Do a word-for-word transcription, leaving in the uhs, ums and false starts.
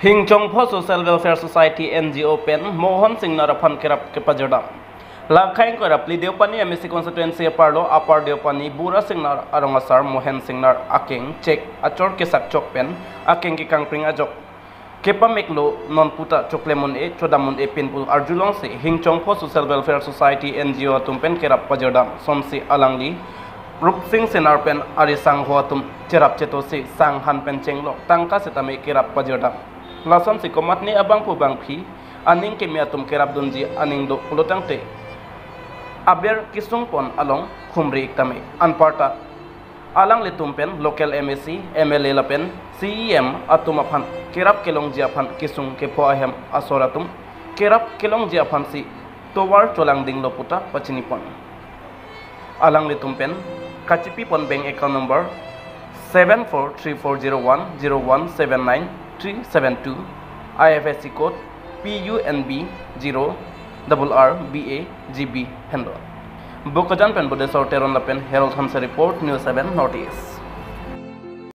Hingchongpho Social Welfare Society N G O pen Mohan Singnar aphan kerap kepajirdam. Lakhai ingkoi ra phli Deopani M A C constituency aparlo Upper Deopani Bura Singnar arong asar Mohan Singnar akeng chek achor kesak chok pen akeng kekangpring ajok kepameklo non puta choklem un-e chodam un-e pin pu arjulongsi Hingchongpho Social Welfare Society N G O atum pen kerap pajirdam. Somsi alangli Rupsing Singnar pen ari sangho atum cherap chetosi sang han pen chenglok tangka setame kerap pajirdam. Lasonsi komatne abangphu bangphi aning keme atum kerapdunji aning do pulotangte aber kesung pon along khumri ik tame. Anparta alanglitum pen local M A C, M L A lapen C E M atum aphan kerap kelongji aphan kesung kepho ahem asor atum kerap kelongji aphansi tovar cholangdinglo puta pachini pon. Alanglitum pen kachipi pon bank account number seven four three four zero one zero one seven nine three seven two, I F S C code P U N B zero double R B A G B henlo. Bokajan pen Bodesor Teron lapen Harold Hanse report, News seven North East.